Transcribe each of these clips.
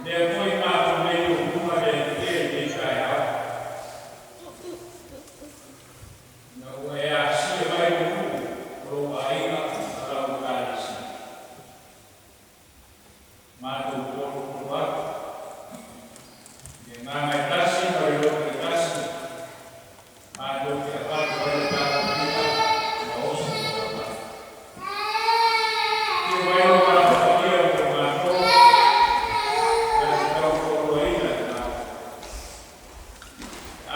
Lea foi matou nei o luma le e lenei taeao. Ina ua e asia mai le nuu o lou aiga ma lau Ekalesia. Matou polopolo atu i le agaga e tasi ma le loto e tasi, matou te avatu ai le tatou lima ma oso o taulaga. Afio mai lou Agaga Paia mo matou, na te tautoaluaina i matou.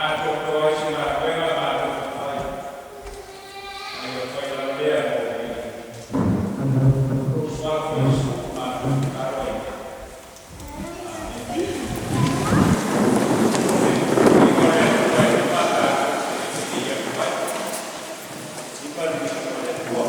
Atoatoa ai se galuega matou te fai, ma ia fai lava lea mo le viiga. Lou suafa Iesu matou tatalo ai nei. Amene. O le Atua e lima tatou te fetefetei atu ai. Lima le viiga o le Atua.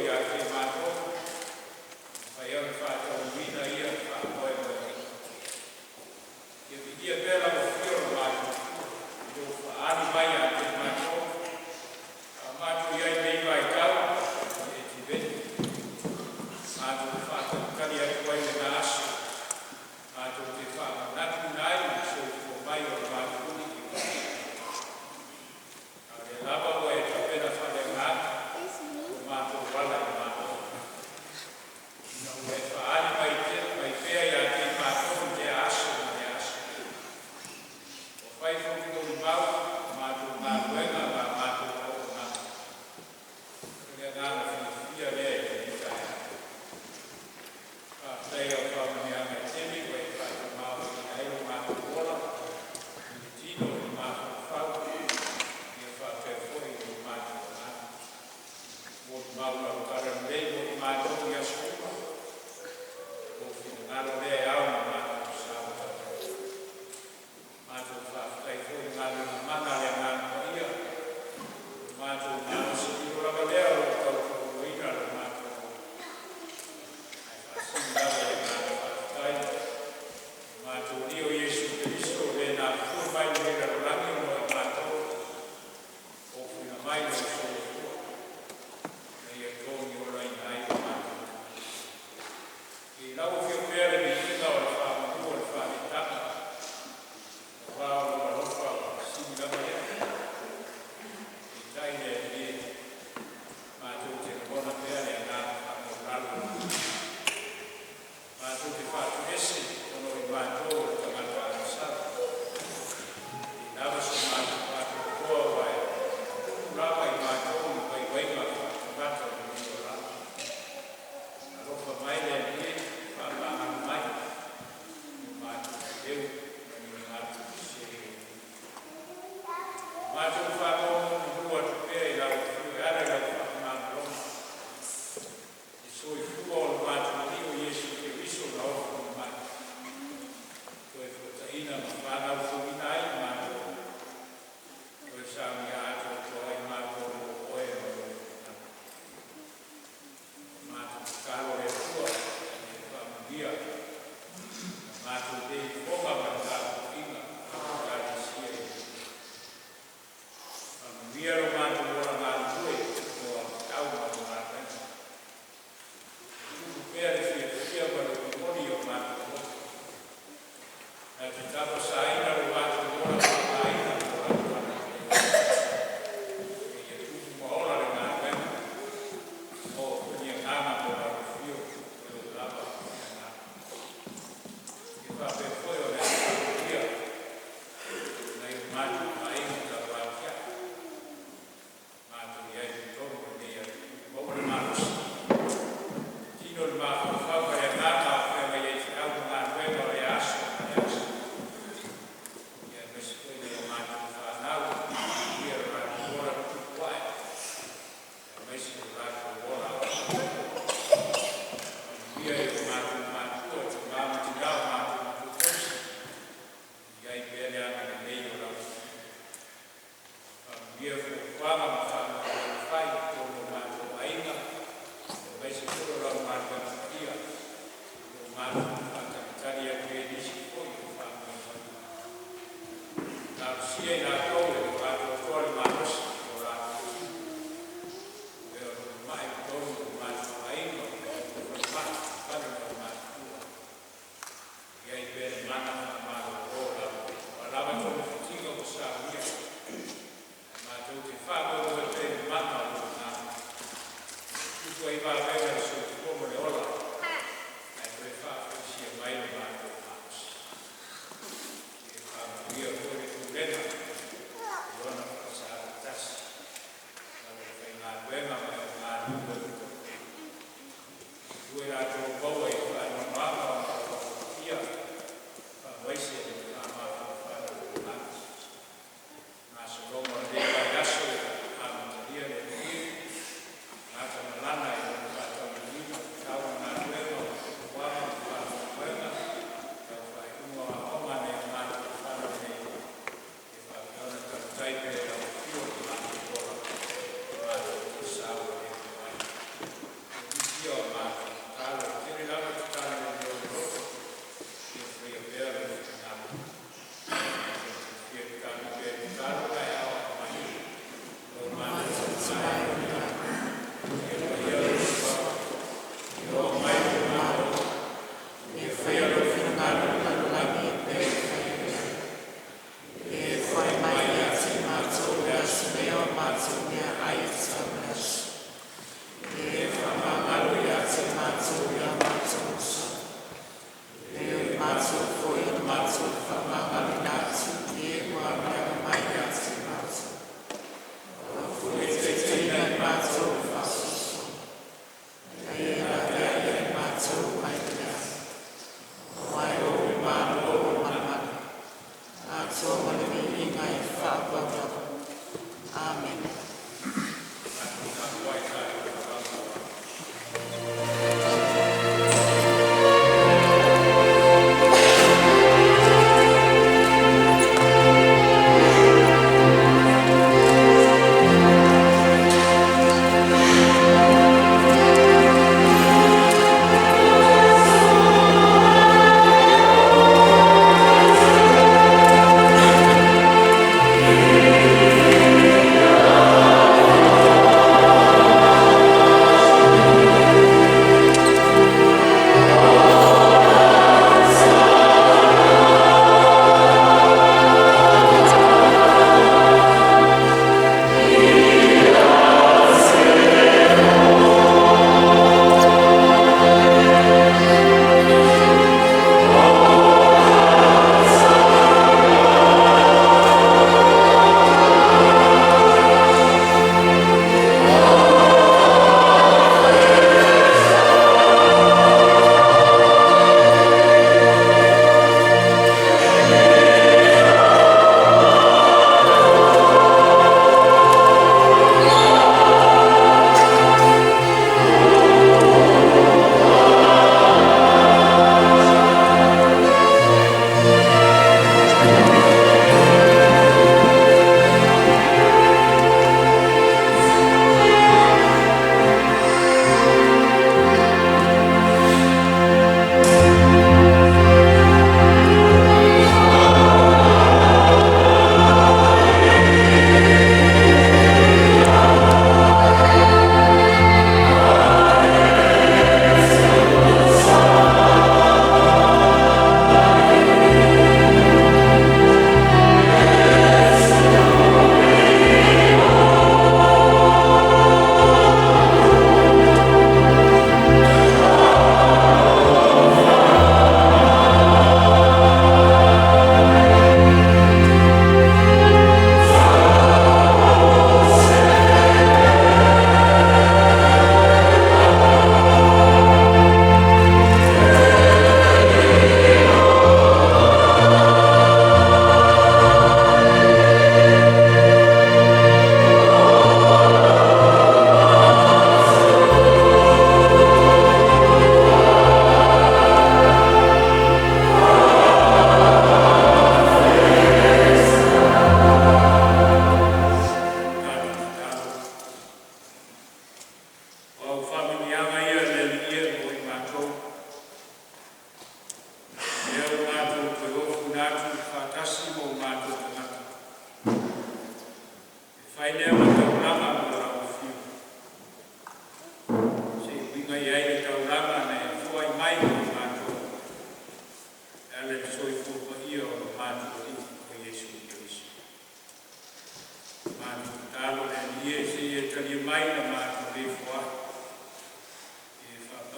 ia te matou, mafai ai ona faataunuuina ia faamoemoega. Ia viia pea lau Afio o le matou Atua i lou faaali mai ia te matou, a o matou i ai i lenei vaitau i etiveni. Matou faatalitali atu ai i lena aso, matou te faamanatuina ai le soifua mai o le matou Alii Keriso. A o lea lava ua e tapena faaleagaga lo matou ala i le Malo, ina ua e faaali mai, mai pea ia te i matou i lea aso ma lea aso. Ua fai foi molimau o matou galuega ma a matou auaunaga. O le agaga fiafia lea i lenei taeao. Faafetai i lau faamanuiaga e tele ua e faatamaoaigaina ai lo matou ola i le tino i le mafaufau ia faapea foi i lo matou agaga. Molimau lau talalelei mo i matou i aso uma, lou finagalo lea e ao ona matou savavali ai. Matou faafetai foi i galuega mana a le Agaga Paia, ua matou malosililo lava lea o lo o tautualuaina lo matou ola. Ae faasili lava le agaga faafetai i lo matou Alii o Iesu Keriso, o Le na afua mai nei le lalolagi ona o i matou, ofuina mai lou soifua ina ia togiolaina ai o matou tagata. I lau Afio pea le viiga o le faamanu o le faaletama, aua o lou alofa sili lava lea. Peitai le Alii e, matou te lagona pea le agaga faamaualalo. Matou te faatuese ona o i matou o le tagata agasala. E le lava so matou faatoatoa ua e tupu lava i matou i vaivaiga faaletagata o lenei olaga. Alofa mai le Alii e, faamagalo mai i o matou feleu ma ni o matou sese. Matou faanonomanu atu pea i lau Afio e ala i lau faamagaloga. Le soifua o le matou Alii o Iesu Keriso na ofoina mai. Toe fuataina ma fanau fouina ai i matou. Toe saunia atoatoa ai matou o oe ma lou finagalo. Matou tatalo le Atua, e faamanuia na matou le ifoga ma le tapuaiga a Ekalesia i le Faamanuia lo matou ola galulue mo au tau ma le galuega. Tupu pea le fiafia ma le momoli o matou loto. Na te tapasaina lo matou ola faaaogaina mo lau agalelei. Ia tupu ma ola le galuega o ni agaga mo lau afio o lou lava finagalo. Ia faapea foi ona e faamanuia nai o matou aiga tauatiae. Matou i ai i totonu o lenei atunuu. Maua le malosi, tino le mafaufau ma le agaga o feagai ai feau ma galuega o lea aso ma lea aso. Ia aemaise foi nai o matou fanau, ia lo latou ola tutupu ae, aemaise lo latou ola aoaoina. Manuia i o matou matua, tina ma tinā o matou matua tausi, i ai pea le agalelei o lau Afio. Faamanuia fuafuaga ma faamanuiaga fai i totonu o matou aiga, aemaise foi o lau galuega paia, o matou faatalitali atu ai i nisi foi o faamoemoega. Talosia i latou e le o atoatoa le malosi o latou tino, e o lo o mamai i totonu o matou aiga, o falemai, fale o aumatutua. I ai pea le mana faamalolo o lau o lava togafitiga ua saunia. Matou te faamoemoe pea i le mana o lou agaga. Tupu ai vavega le soifua ma le ola, ae toe faafoisia mai le matou malosi. Ia faamanuia foi le pulega i ona faasagatasi. Lau faigaluega ma e o galulue ai foi. Ua i latou maua i faanoanoaga ona o lou fia faavaise le faamafaufana o lagi. Gasologa o lenei vaiaso amatalia le Alii, gata malana i lona.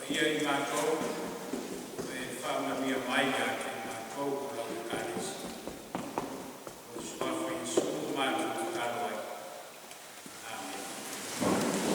Alofagia i matou ma e faamanuia mai ia te i matou o lau Ekalesia. O le Suafa o Iesu ua matou tatalo ai. Amene.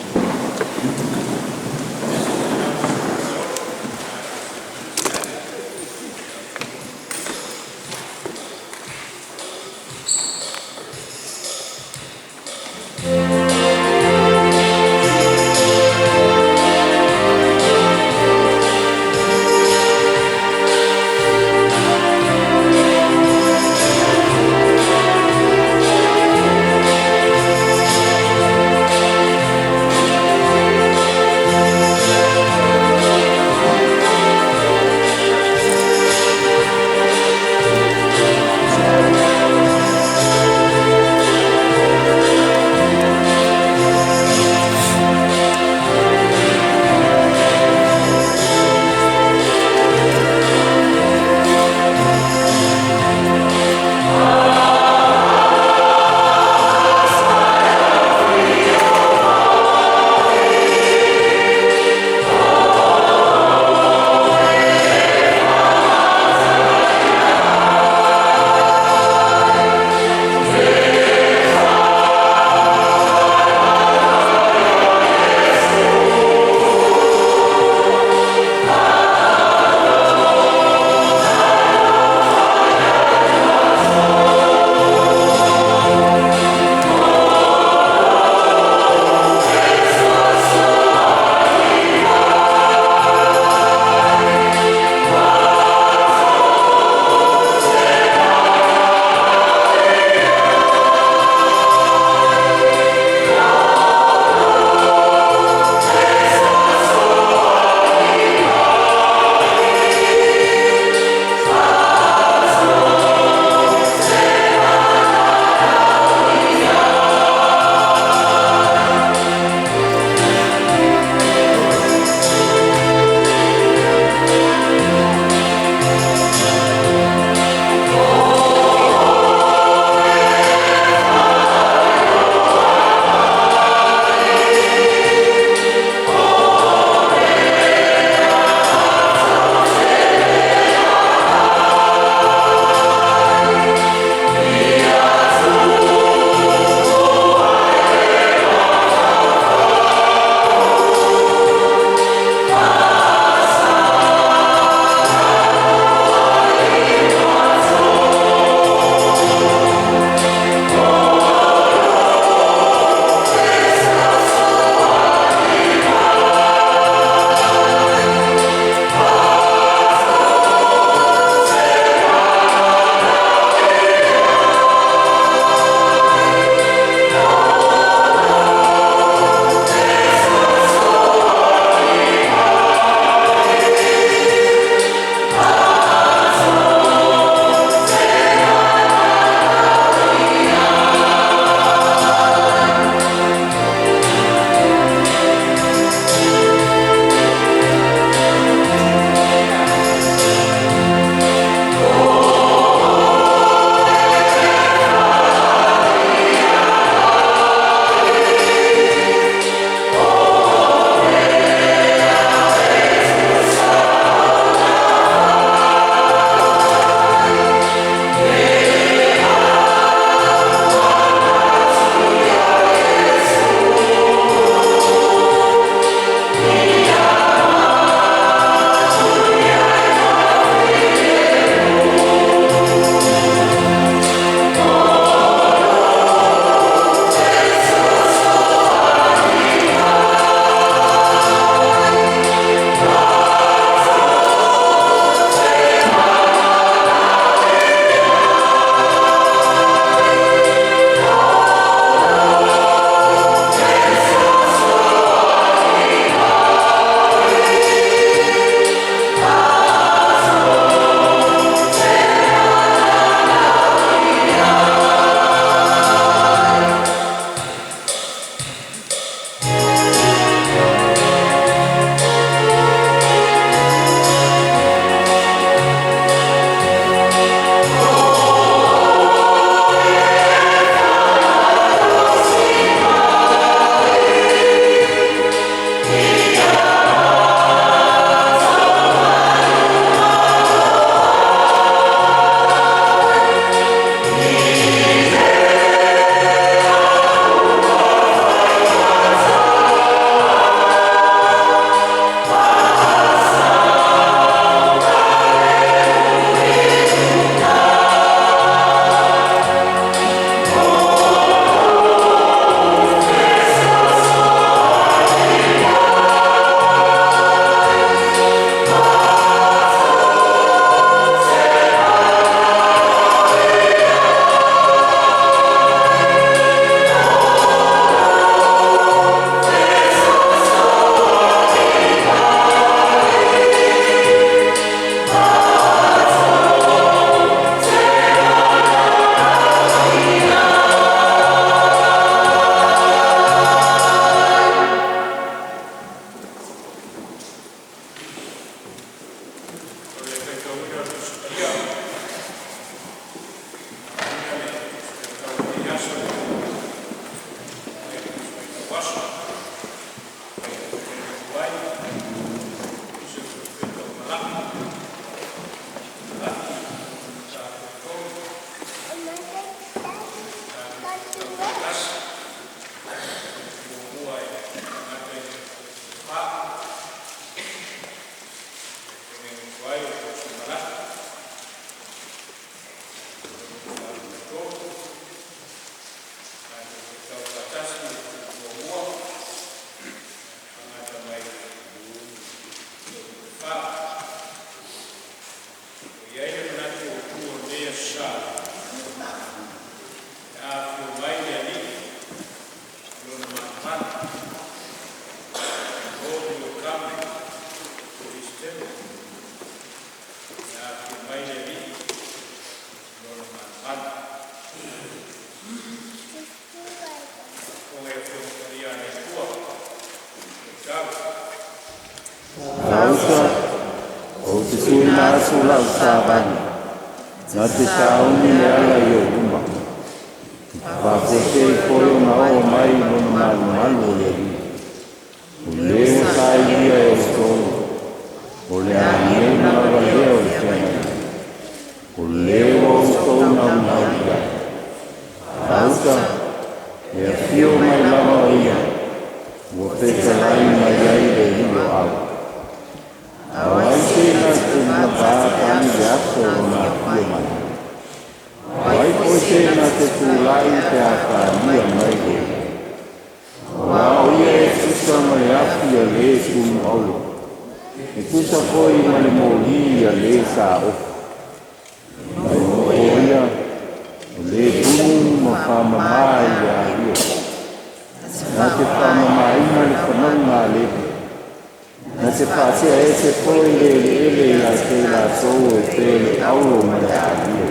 Gauta, ou te tuuina atu lau savali, na te sauni le ala i ou luma, faafuasei foi ona oo mai lona malumalu o le Alii. O le ua sailia e outou, o le agelu lava lea o le feagaiga, o le ua outou naunau i ai. Gauta, e afio mai lava o ia, ua fetalai mai ai le Alii o Au. A o ai se na te gapaapani le aso o lona afio mai? O ai foi se na te tulai pe a faaalia mai le Alii? Aua o ia e tusa ma le afi a le tumuaula, e tusa foi ma le moli a le saofi. Ae o ia, o le punu ma faamama i le ario, na te faamamaina le fanauga a Levi, na te faatea ese foi le eleele ia te i latou e pe le auro ma le ario.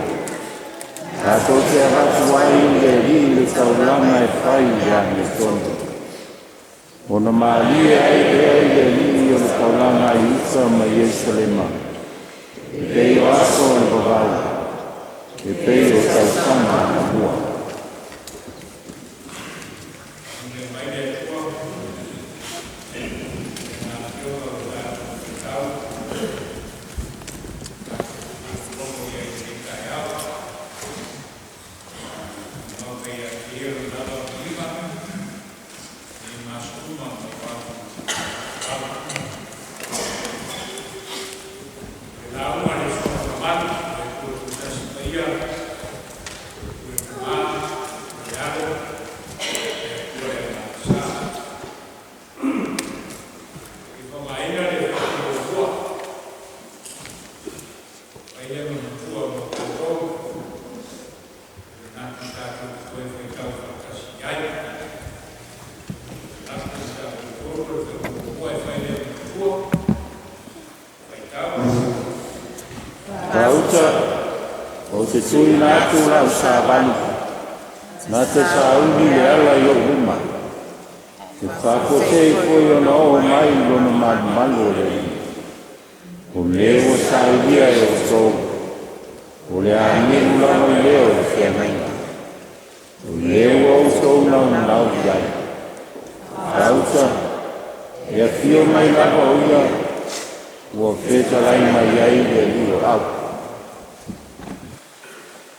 Latou te avatu ai i le Alii le taulaga e fai i le amiotonu. Ona malie ai lea i le Alii o le taulaga i uta ma Ierusalema, e pei o aso o le vavau, e pei o tausaga anamua. Faamanuia mai le Atua i lana Afioga ua tatou faitau tatou faalogologo i ai i lenei taeao. Tumau pea ia te Ia Lona ava viiga nei ma aso uma ma o tatou ola. O le lauga a le usufono mamalu o le Atua Toatasi Paia, le Atua le Tama, le Alo, le Atua le Agaga Sa. E faaaogaina le feau muamua, fai lea ma matua mo tatou, e manatu tatou te toe faitau faatasi ai. Lafo i tatou tolu le feau muamua e fai lea ma matua. Faitau. Gauta, ou te tuuina atu lau savali, na te sauni le ala i ou luma, e faafuasei foi ona oo mai lona malumalu o le Alii. O le ua sailia e outou, o le agelu lava lea o le feagaiga, o le ua outou naunau i ai. Gauta, e afio mai lava o ia, ua fetalai mai ai le Alii o Au.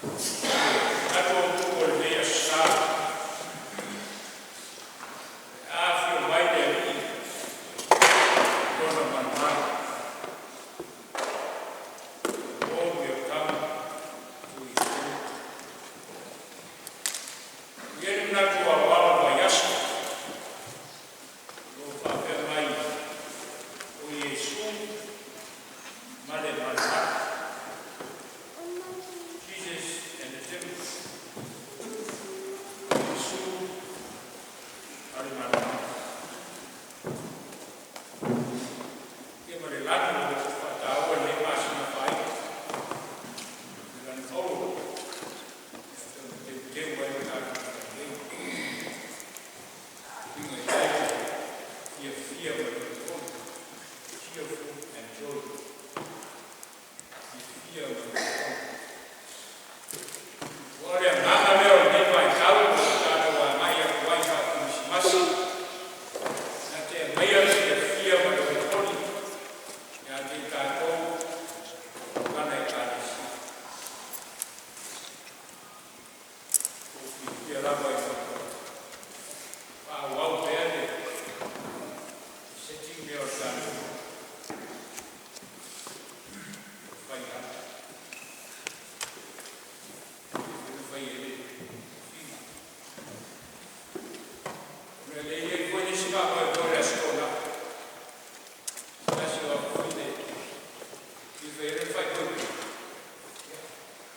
Manatu autu o lenei aso Sa, e afio mai le Alii lona malumalu. The Lord will come to his temple. Ia le manatu aloalo mai aso, o faapea mai o Iesu ma le malumalu. Jesus and the temple. Iesu ma le malumalu. Ia ma le lagi o lo o faataua lenei masina faaiu. I lana olo, teuteu ai o tatou taulei. Uiga i ai, fiafia ma le olioli. Cheerful and joy. Fiafia ma le olioli. Ua le agaga lea o lenei vaitau o le tatou agai atu ai faa-Kerisimasi. Na te aumaia le fiafia ma le olioli ia te i tatou lana Ekalesia. O fiafia lava i faaauau pea le setting lea o le tatou fai lava. Fai e le figa. O le le iai foi nisi faamoemoe le aso Toonai. Tasi o afafine, i fai le fai koe.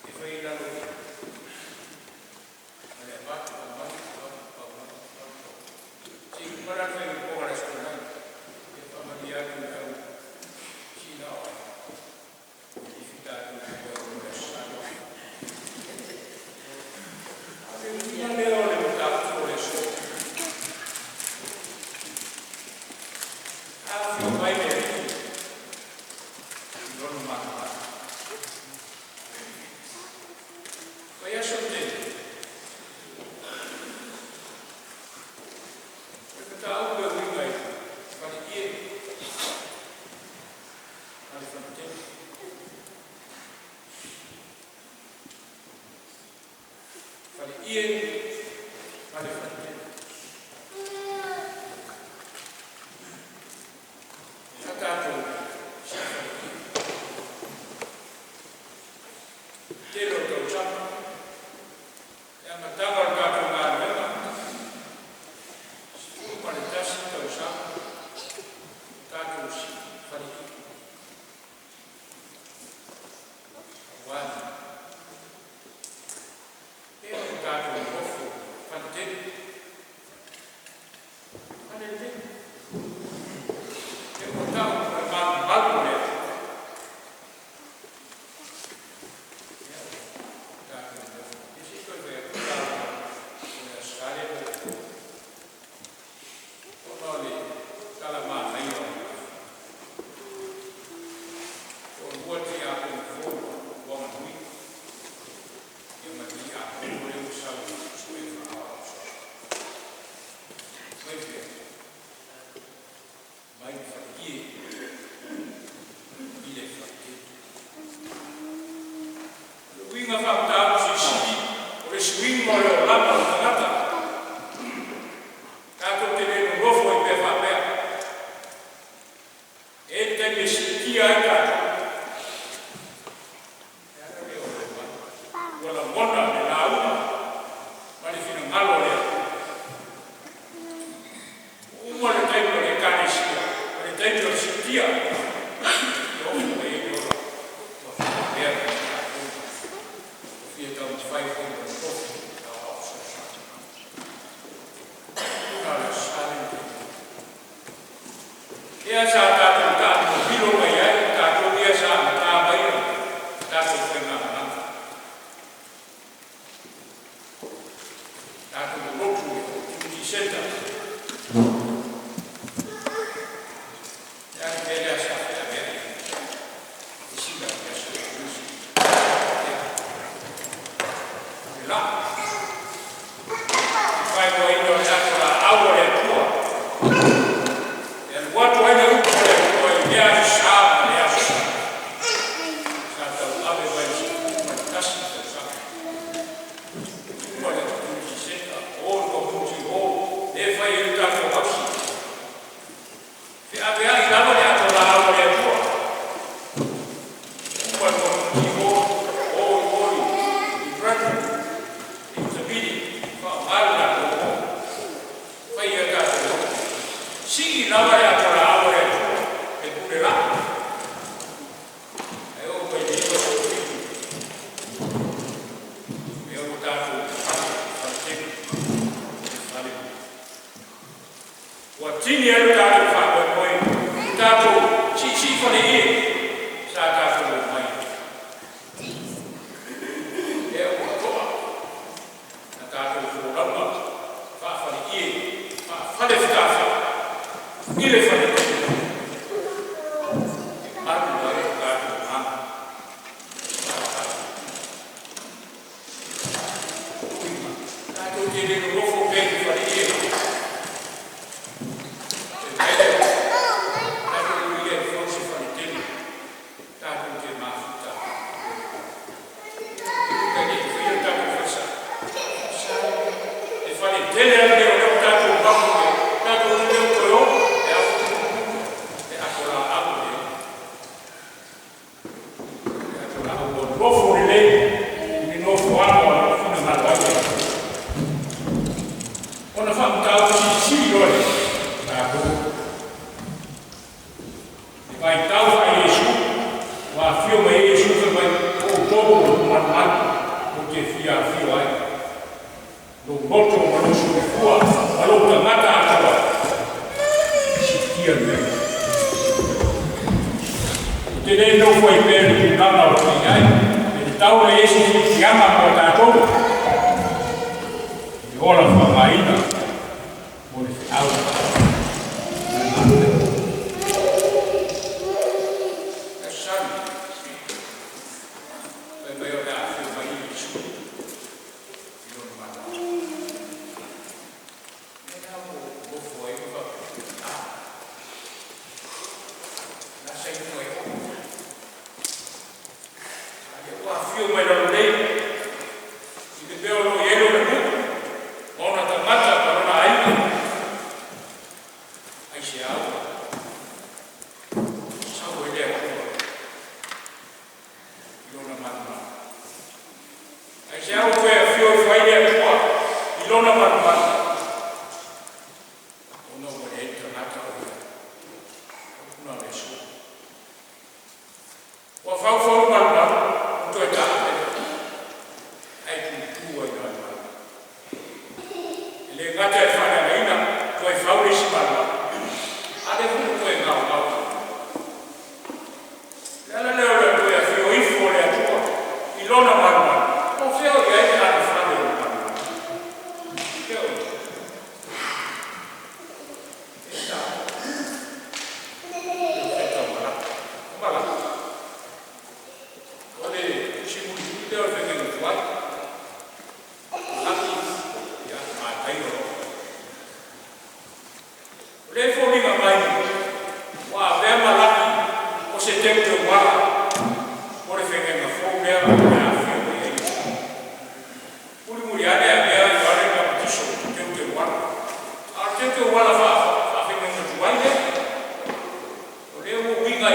E fai i lalo i. Ma le avatu, aumai, avatu, aumai, avatu. Si kumara le fai upoga le aso Toonai. E faamalia atu i au sina o ai. E lifi tatou te koe o le aso Sa. A le uiga lea o le mataupu o le aso. Afio mai le Alii. taimi e siitia ai tatou. E ala lea o le omai. Ua lagona le lauga ma le finagalo o le Atua. Ua uma le taimi o le Ekalesia, o le taimi o le siitia, e oo mai ai le ola ua fia avea ma tatou, ua fia taumafai foi ma le tofi aoao fesoasoani. Na o le Aso Sa lea na tea nei, lea sa tatou taamilomilo mai ai, o tatou ia sa amata maia le tatou faigamalaga. Tatou lotu i le Community Centre. Le a le mea lea sa feaveai ai e sila i le aso Iesu? O le lā le faaigoaina o le atolaau a le Atua e alu atu ai le upu a le Atua i lea Aso Sa ma lea Aso Sa sa tauave mai le 11 tausaga. Uma le Community Centre, o le Community Hall lea e fai ai le tatou hausi. Feaveai lava le atolaau a le Atua. Uma le Community Hall, o i o i Bradley, Intermediate, faaaoga le latou hall. Fai ia tatou lotu. Sii lava le atolaau a le Atua e pule laa. Ae oo mai le 97, lea ua tatou fale, faletele, fale ua tini ai lo tatou faamoemoe, le tatou siisii faleie sa tatou omai ai. Lea ua to'a na tatou folauga faafaleie faafale fetafa i le faletele e malu ai lo tatou agaga faafale. Tatou te le nonofo pea i le faleie e mai lea, tatou ia e fau se faletele tatou te mafuta ai. E faia le tatou falesa e faletele ai le o lea ua tatou mapu nei, tatou leo toe o e afu le atolaau lea. Le atolaau ua nofo lelei i le nofoaga o le finagalo ai le Atua. Ona faamataupu silisili loa lea, tatou le vaitau faa-Iesu, ua afio mai ai Iesu fai mai, o outou o lou malumalu ou te fia afio ai. Lou loto ma lou soifua ma lou tagata atoa, siitia le mea. Ou te le nofo ai pea i le tulaga o lo o i ai, e tatau ona i ai se siitiaga mo tatou i le ola faaaogaina mo le feau ma le galuega. Aso Sa lenei, fai mai o le a afio mai Iesu i lona malumalu. Lea la ua ou nofo ai ma faapea, a, la sa i luga i o. A lea ua afio mai lalo nei, i le mea o lo o i ai lona nuu, ma ona tagata ma lona aiga. Ai se au, sau ai le Atua i lona malumalu. Ai se au toe afio ifo ai le Atua i lona malumalu. Ona ua leai tagata o ia. Una o le aso. Ua faufau le malumalu, ua toe taape. Ae tutu ai lona malumalu. E le gata e faaleagaina, toe fau le isi malumalu. A lea foi ua toe gaogao. Le ala lea o le toe afio ifo o le Atua i lona malumalu. O fea o i ai le alofale o le malumalu? Fea o i ai? E tā. Profeta o Malaki. O Malaki. O le tusi mulimuli lea o le faiga tuai. Malaki, ia, Mataio loa. O le foliga mai, ua avea Malaki o se teuteuala mo le faiga fou lea o le afio mai ai Iesu. Mulimuli ane avea Ioane Papatiso teuteuala. A o le teuteuala faafaigaina tuai lea. O lea ua uiga i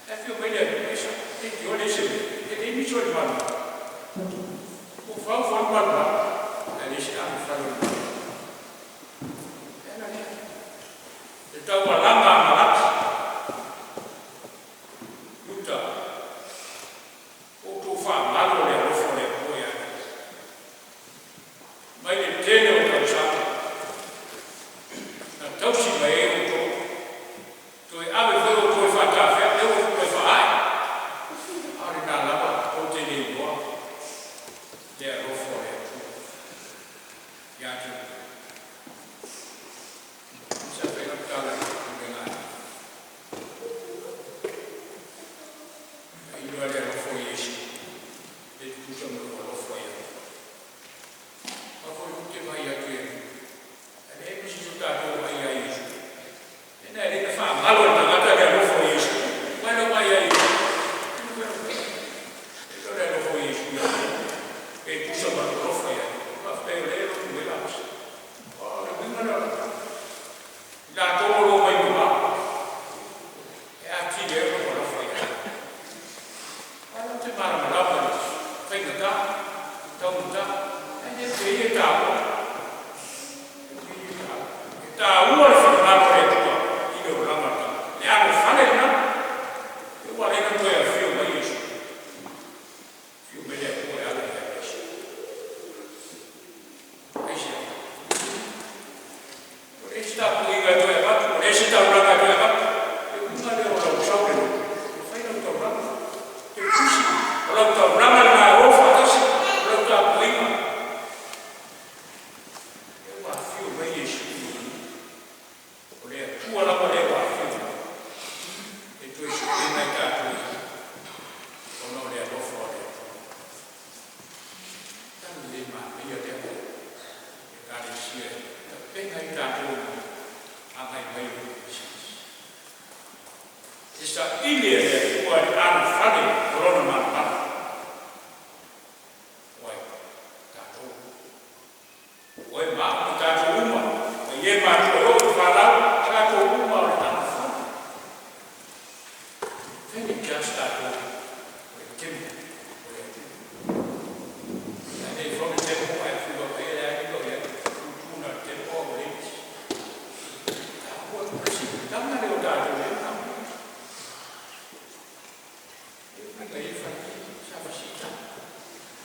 Ae afio mai le Atua, e sao, leitioa leai se mea, e leai nisi o le malumalu. Ua fau foi le malumalu, ae leai se anofale o le malumalu. O le ala lea, le taualaga a Malaki, Iuta, ua outou faagalo le alofa o le Atua ia te outou. Mai le tele o tausaga na tausi mai ai outou, toe ave foi outou e faatafea, lea ua toe faaae. A o lena lava tou te le iloa le alofa o le Atua ia te outou. Sa fai lau tala i le pulega a Tailo lava i le alofa o Iesu e tutusa ma lou alofa ia te oe. Aua foi ou te vaai atu e leai ma se isi o tatou o vaai ia Iesu. O le mea lena e ala ai ona faagalo e le tagata le alofa o Iesu. Aua e le o vaai ia Iesu. E le o le alofa o Iesu ia te oe e tutusa ma lou alofa ia te ia. Faafetai o lea e lotu mai Lamasa. O le uiga lena o lau tala. I latou o lo o omai mamao e atili ai ona alofa ia te outou. Aua latou te malamalama i le faigata, taugata, ae le pei e taua. E taua le finagalo o le Atua i le olaga o le tagata. Le anofale lena, lea ua ala ai ona toe afio mai Iesu. Afio mai le Atua e ala ia Iesu. Aisea? Ua leai se tapuaiga e toe avatu, ua leai se taulaga e toe avatu. Le uiga lea o lau sau i le lotu, e fai lau taulaga. E tusi, o lau taulaga lena e o faatasi ma lau tapuaiga. Lea ua afio mai Iesu i le lagi. O le Atua lava lea ua afio mai e toe sueina i tatou ona o le alofa o le Atua. Tala lelei manaia lea a le Ekalesia e tapena ai tatou i le agai mai o le Kerisimasi. E saili e le Atua le anofale o Lona manumanu. O ai? Tatou. O oe ma au ma tatou uma, mai e matua e oo i fanau, tatou uma o le anofale. Fai ni just tatou o le temple o le Atua. Ae le fau le temple ae fiu lava i ai, e leai lava ni mea o i ai, tutu na o le temple ae ua leai nisi. Taua le sitaga lea o tatou i ai ma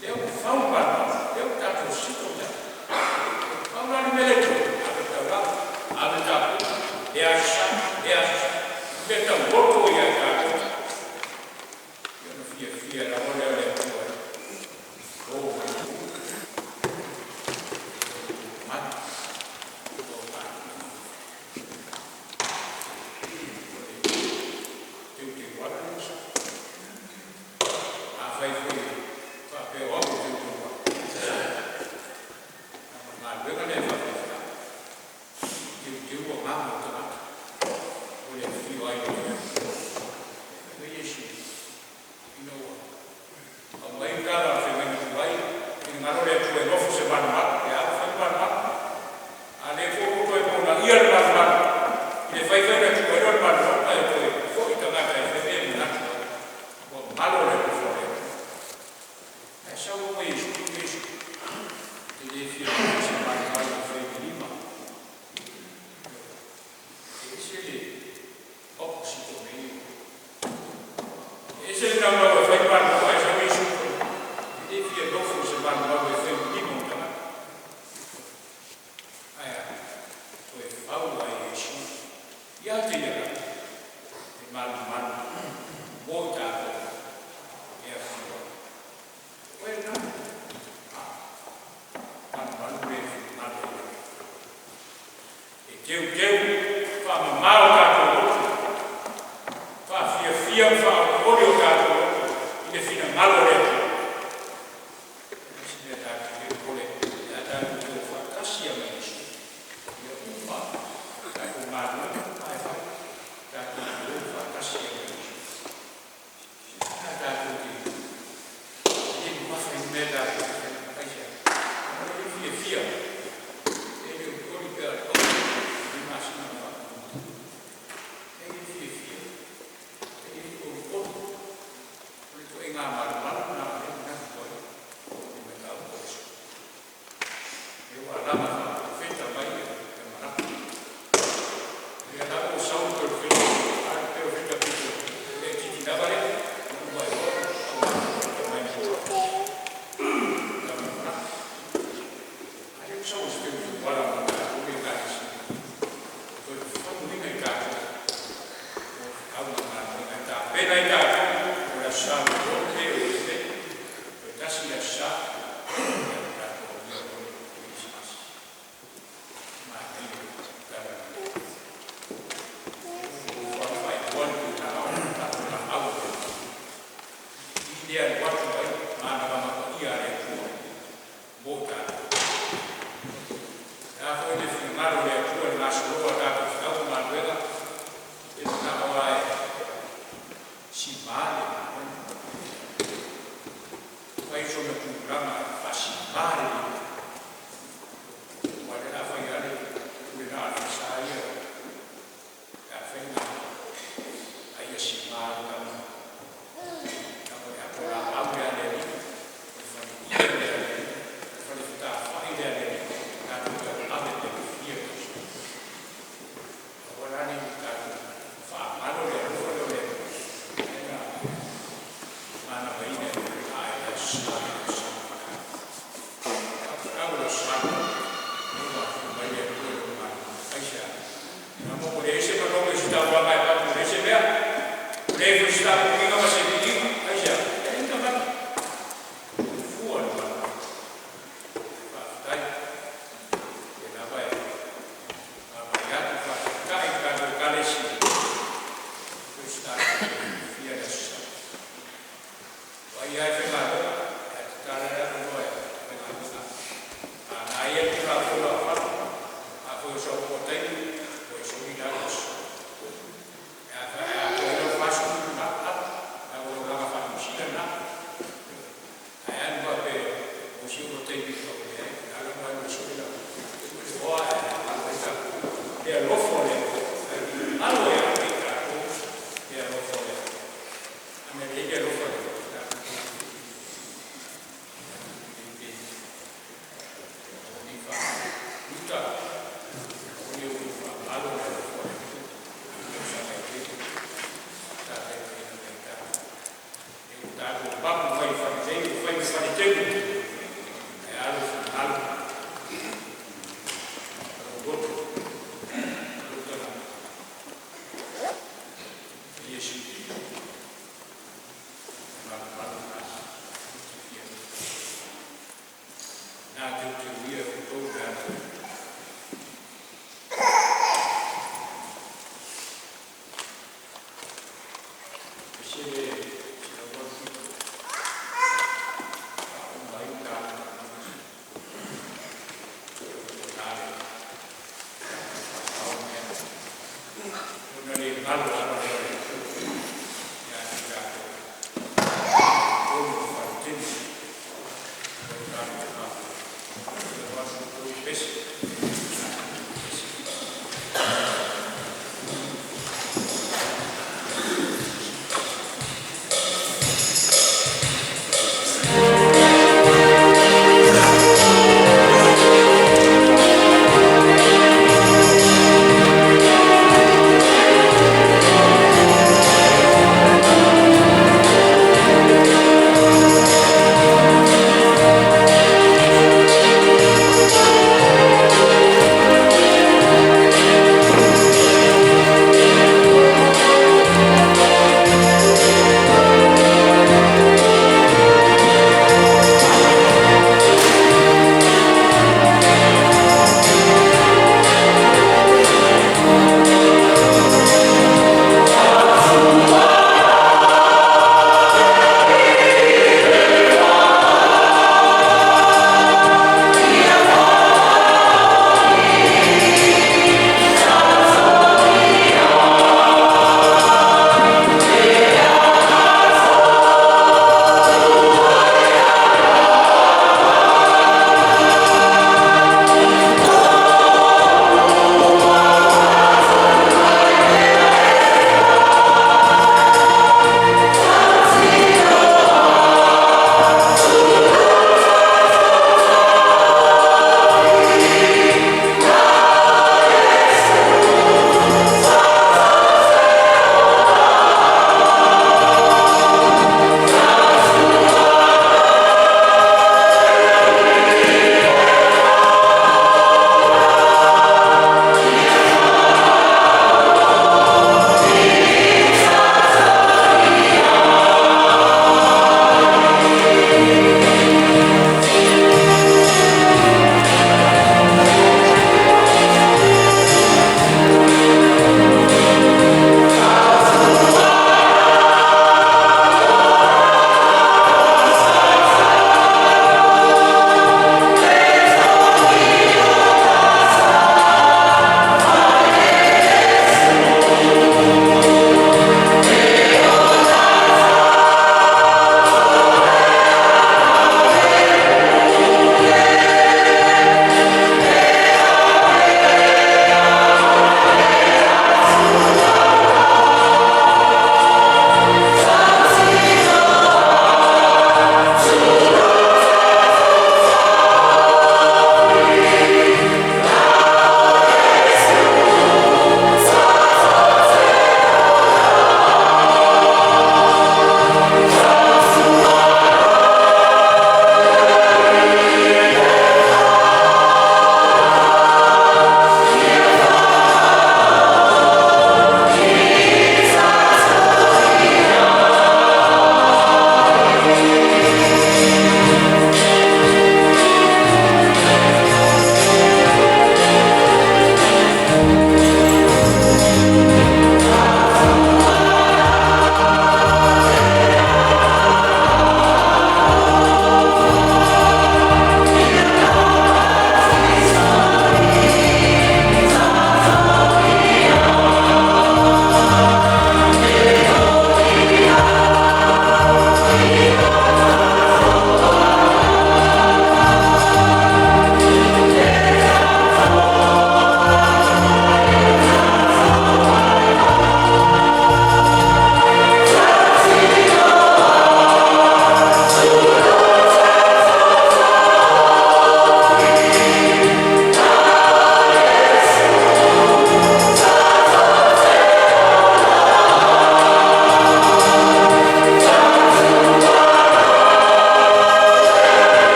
Lea ua fau le Palemene, lea ua tatou settle down. Pau la le mea lea e totoe, ave le taulaga, ave le tapuaiga, le Aso Sa, le Aso Sa, mea tauloto ia i tatou, ia ona fiafia lava lea o le Atua e o mai i luga. Malu o tatou. Teuteu ala lea sa. Afai foi e faapea o au o teuteu ala, a o le galuega lea e faafaifeau, teuteu agaga o tagata o le afio ai o le Atua. Fai mai Iesu, ina ua aumai le tala a le feagaiga tuai, finagalo le Atua e nofo se malumalu, e a ua fai le malumalu? A lea foi ua toe ponaia le malumalu i le faifaiga tuai lea o le malumalu, ae toe foi tagata e fai mea e manatu ai, ua malo le alofa o le Atua. Ae sau loa Iesu, Iesu, ou te le fia nofo se malumalu e fai ma lima. E ese le opposite o mea ia. E ese le naunau e fai malumalu, ae sau Iesu, e le fia nofo se malumalu e fai ma lima o tagata. Ae a? Toe fau ai e Iesu ia te ia lava le malumalu mo i tatou e afio ai. O oe lena, a malumalu le finagalo o le Atua. E teuteu faamama o tatou loto, faafiafia ma faaolioli o tatou loto. le alu atu ai manava paia a le Atua mo tatou. O le a foi le finagalo o le Atua i le gasologa o tatou feau ma galuega, e manao lava e sima le galuega. Fai sona tulaga e faasima lelei. Aua o lea o le a fai lava le pule na o le falesa ia pe afai na a ia sima le tama. Leaga o le atolaau lea a le Alii, o le faleie lea a le Alii, o le falefetafai lea a le Alii, tatou tauave mea fia tausi. Aua la ne i tatou faagalo le alofa lea o le Atua, lea na manavaina e ae le aso Sa i le tausaga. Faafetai o le Aso Sa, ua afio mai le Atua i lona Malo. Aisea? Leaga ua leai se manogi o se taulaga e avatu, ua leai se mea, ua leai foi se tapuniga ma se viiga. Aisea? E leai ni tagata. E fua le Malo. Faafetai. O lea lava e vaavaai atu, faafetai i le tatou Ekalesia, so o se tatou fiafia i le Aso Sa. O ai lava e faigaluega, ae tatala le avanoa e faigaluega ai. A manaia le Tulafono a fafo, afai o sau loa taimi, ua e soli la le aso Sa. E atoa ai lau 40 itula, alu, leaga o lau laga faa-Niu Sila lena. Ae alu faapea o si ou taimi e leai, o le a la ua alu e soli lau oa e alu ai tatou. Le alofa o le Atua, ae alo ia te i tatou le alofa o le Atua. A na leai le alofa o le Atua, tatou te le aua ne i faaluta, aua ne i faagalo le alofa o le Atua i tausaga e tele faatataitaiina mai ai tatou. E ua tatou mapu mai i faletei, ua fai ma faletelu, ae a lou finagalo, lou loto, lou tagata, e Iesu malumalu na fiafia na teuteuia e outou le ala. E se le 180 faauma ai.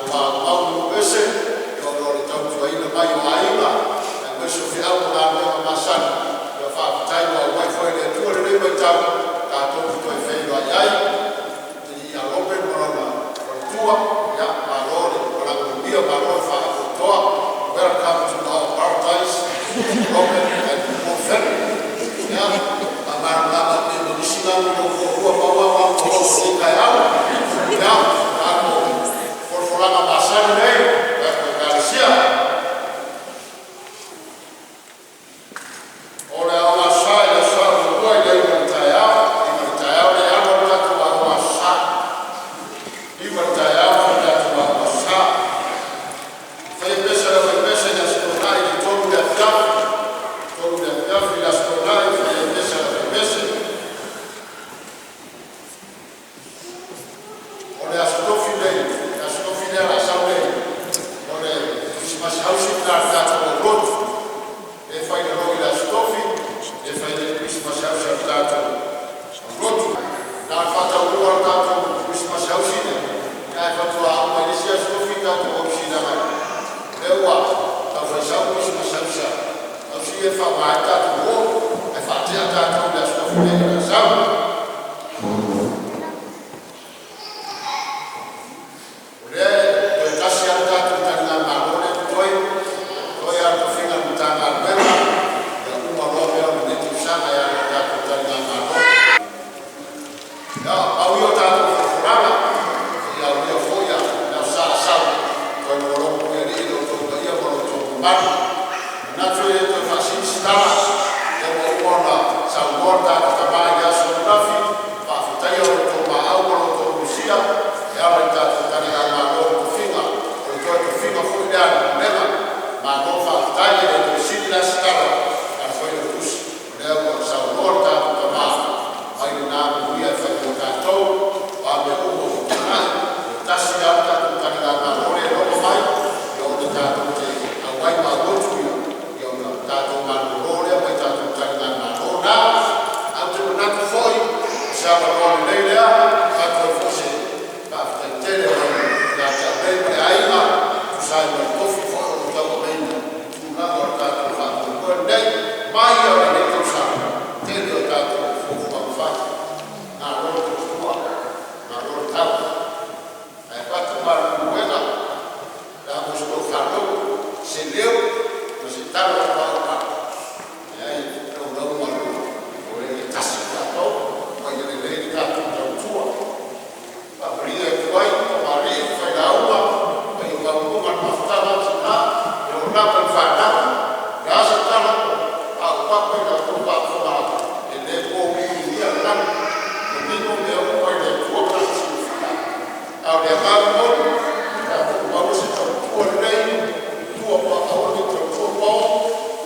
Maumau i nuu ese ona o le tautuaina mai o aiga aemaise o feau ma galuega masani. Ia faafetai ua auai foi e le Atua lenei vaitau tatou te toe feiloai ai. Alii ia Robert ma lona faletua, malo le malaga manuia, malo le faatoatoa. Welcome to our paradise, Robert and your family. Ia faamalamalama atu ai ma nisi na i lou toalua Maua ma Aupolola i lenei taeao. Ia, tatou folafolaga masani nei tatou Ekalesia. O le Aoga Aso Sa i le Aso Sa muamua i le 9:00 i le taeao, 9:00 i le taeao lea e alu ai le tatou Aoga Aso Sa, 9:00 i le taeao fai le tatou Aoga Aso Sa. E faia pesa a le aufaipesa i le Aso Toonai i le 3:00 i le afiafi, 3:00 i le afiafi le Aso Toonai e fai ai pesa a le aufaipese'o le Aso Tofi nei, le Aso Tofi lea o le a sau nei, o le Kerisimasi hausi lena a le tatou aulotu lea e fai i le Logi i le Aso Tofi lea e fai ai le Kerisimasi hausi a le tatou aulotu. Na o le faataunuu lava o le tatou Kerisimasi hausi lea, ae faatoa uma i le isi Aso Tofi tatou ausi leaga o lea ua tau fai sao Kerisimasi hausi ia e faaaoga ai le tatou hall ae faatea tatou i le Aso Tofi nei o le a sau. O lea toe tasi lava le tatou taligamalo lea e totoe, toe lava o le tofiga a le Matagaluega ia uma loa mea o lenei tausaga e ala i le tatou taligamalo. Ia, pau ia o tatou folafolaga seia aulia foi le Aso Sa a sau e toe logologo pue alii i lo outou paia ma lo outou mamalu. E manatu e le toe faasili se tala, o lea ua uma ona saunoa le tatou Tama i le aso ananafi e faafetaia lo outou maau ma lo outou usia e ala i le tatou taligamalo i tofiga, o le toe tofiga foi lea a le Pulega. Malo faafetai. E le toe sili la se tala a le Failautusi, o lea ua saunoa le tatou Tama, mai lena manuia e fai mo tatou, o a mea uma ua tuanai. Toe tasi lava le tatou taligamalo lea e logo mai ona tatou auai ma aulotu ona tatou malolo lea mai tatou taligamalo na. Ae ou te manatu foi o se avanoa lelei lea e avatu ai foi se faafetai tele ia te au nei ma le aiga e tusa ai ma le tofi foi o lo o tauaveina i tulaga o le tatou faamoemoe lenei. Mai lava i lenei tausaga, tele o tatou fuafuaga fai, malo le tautua, malo le tau. Ae avatu malu i puega pe a maua se tofa se leo ma se tala ua faaauau. Leai, o lau galuega o le tasi tatou ma ia lelei le tatou tautua. Faamalie atu ai i tamalii ma failauga, paia maualuga i le mafutaga a tina e oo lava i fanau. O le a se tala ua paopapa i la outou faafofoga, e le pogigigina le lagi, e manino mea uma i le Atua mo le silafia. A o le agaga moni, tatou maua se tautua lelei, aua ne i tautua po,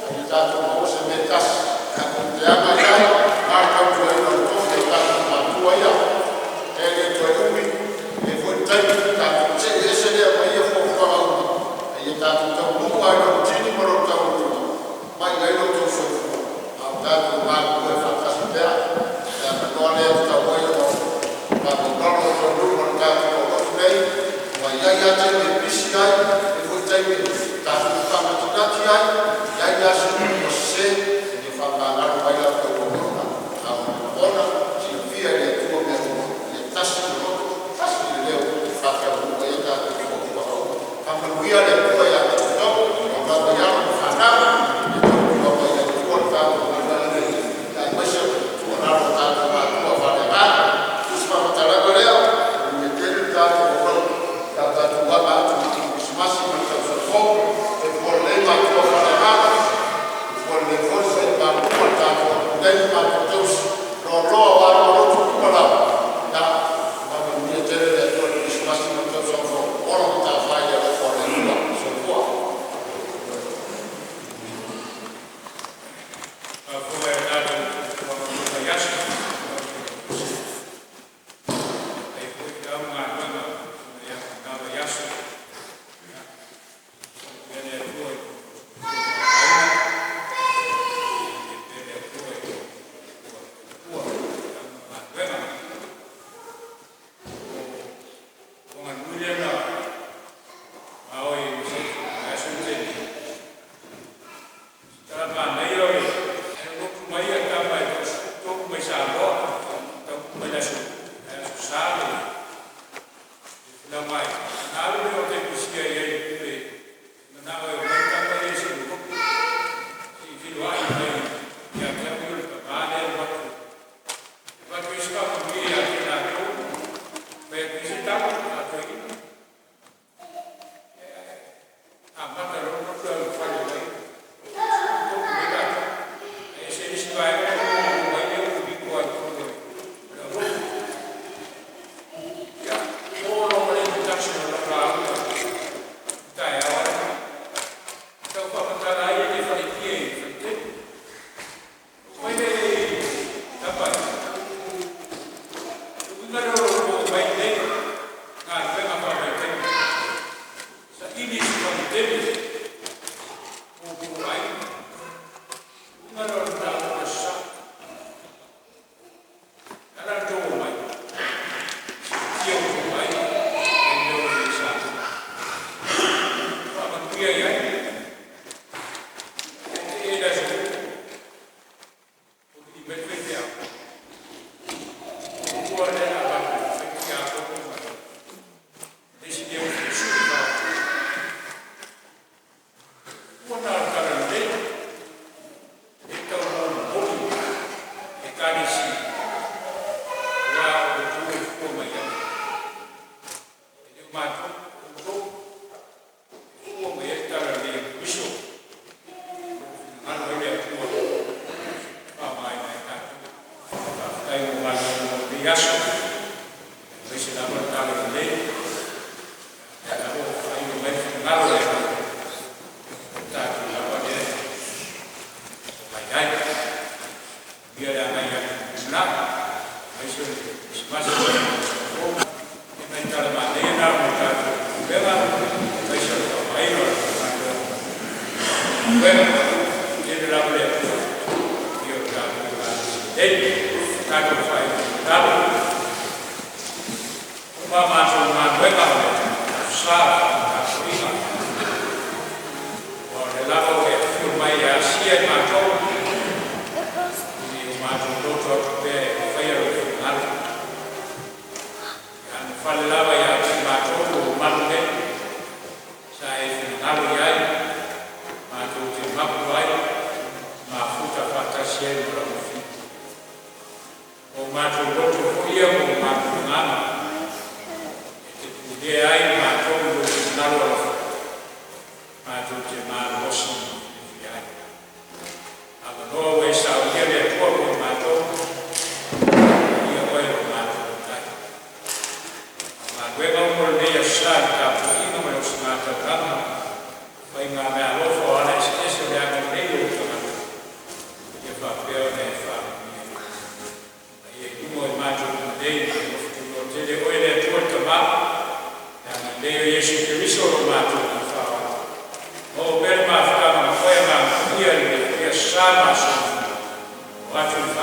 a ia tatou maua se mea e tasi tatou te agai ai aua le tautuaina o le tofi o tatou matua ia. E le toe umi foi le taimi ona tatou see ese lea ma ia fuafuaga uma, a ia tatou taunuu lava i lona tini ma lona taunuuga ma iai lo outou soifua a o tatou galulue faatasi pea. O le avanoa lea e tatau ai ona faamaualalo le taunuuga o le tatou aulotu nei, aua e i ai lava taimi e pisi ai, e i ai foi taimi e tatou te faanatinati ai, e i ai lava se upu ua sese, ia faamagalo mai la outou auauna. A o le lagona, silafia e le Atua mea uma, ia tasi le loto tasi le leo e faataunuu ai a tatou fuafuaga uma. Faamanuia le Atua ia te outou, aua lava alo ma fanau ia tautua mai le Atua le tatou galuega nei, aemaise o le tuualalo a tatou matua faaleagaga. O se faamatalaga lea, manuia tele le tatou fono pe a tatou aga atu i le Kerisimasi ma le tausaga fou. Soifua lelei matua faaleagaga, soifua lelei foi le Faipalua ma le tatou atunuu nei ma matua tausi loaloa o alo o lotu uma lava. Ia faamanuia tele le Atua i le Kerisimasi ma le tausaga fou. Ola matafai le alofa o le Atua. vaitele, tutu ai. Uiga lea o le mataupu i le Aso Sa. O le ala o le tou omai, siitia outou aiga mai mea ua i ai i Samoa. Faamanuia i ai, ae te'e i le aso Lua, tolili mai le faifeau, lua lea o le a avatu e fai le tiakono ma le isi lea ua fia sui le faaoga. Ua na o le talalelei e taumolimoli i Ekalesia aua o outou e fua mai ai. E le o matou, o outou e fua mai ai le talalelei a Keriso o lo o finagalo ai le Atua e faaaogaina ai tatou. Faafetai mo galuega o lenei aso, aemaise lava le talalelei, lea lava ua faailo mai le finagalo o le Atua, o tatou lava lea e omai ai. Manuia le agai atu i le lumanai, aemaise o le Kerisimasi ma le tausaga fou. Ia nai tala manaia na o le tatou pulega aemaise o le faaaogaina o le galuega. Faamanuia lava le Atua i o tatou ekalesia nei. Tatou faaiu ma le tatalo. Ua uma a matou galuega o le Aso Sa o le tapuaiga, aua o lea lava ua e afio mai e asia i matou, ina ia matou loto atu pea e faia Lou finagalo. E anofale lava ia te i matou o lo mamalu nei, sa e finagalo i ai matou te mapu ai ma mafuta faatasi ai ma Lau Afioga. Ua matou loto foi ia ma o matou agaga e te pulea ai i matou i Lou finagalo alofa, matou te malolosi ma fiafia ai. Avanoa ua e saunia le Atua mo i matou, viia Oe lo matou Matai. O galuega uma o lenei aso Sa i le tapuaiga ma le osogataulaga, faigameaalofa o ala eseese o le agalelei o Ou tagata, ia faapea ona e faamanuiaina. Paia i luma o i matou uma nei, le nofotunoa tele Oe le Atua le Tama, le agalelei o Iesu Keriso lo matou Alii Faaola, maua pea le mafutaga ma Oe Agaga Paia i lenei foi Aso Sa ma aso e lua, oo atu i le.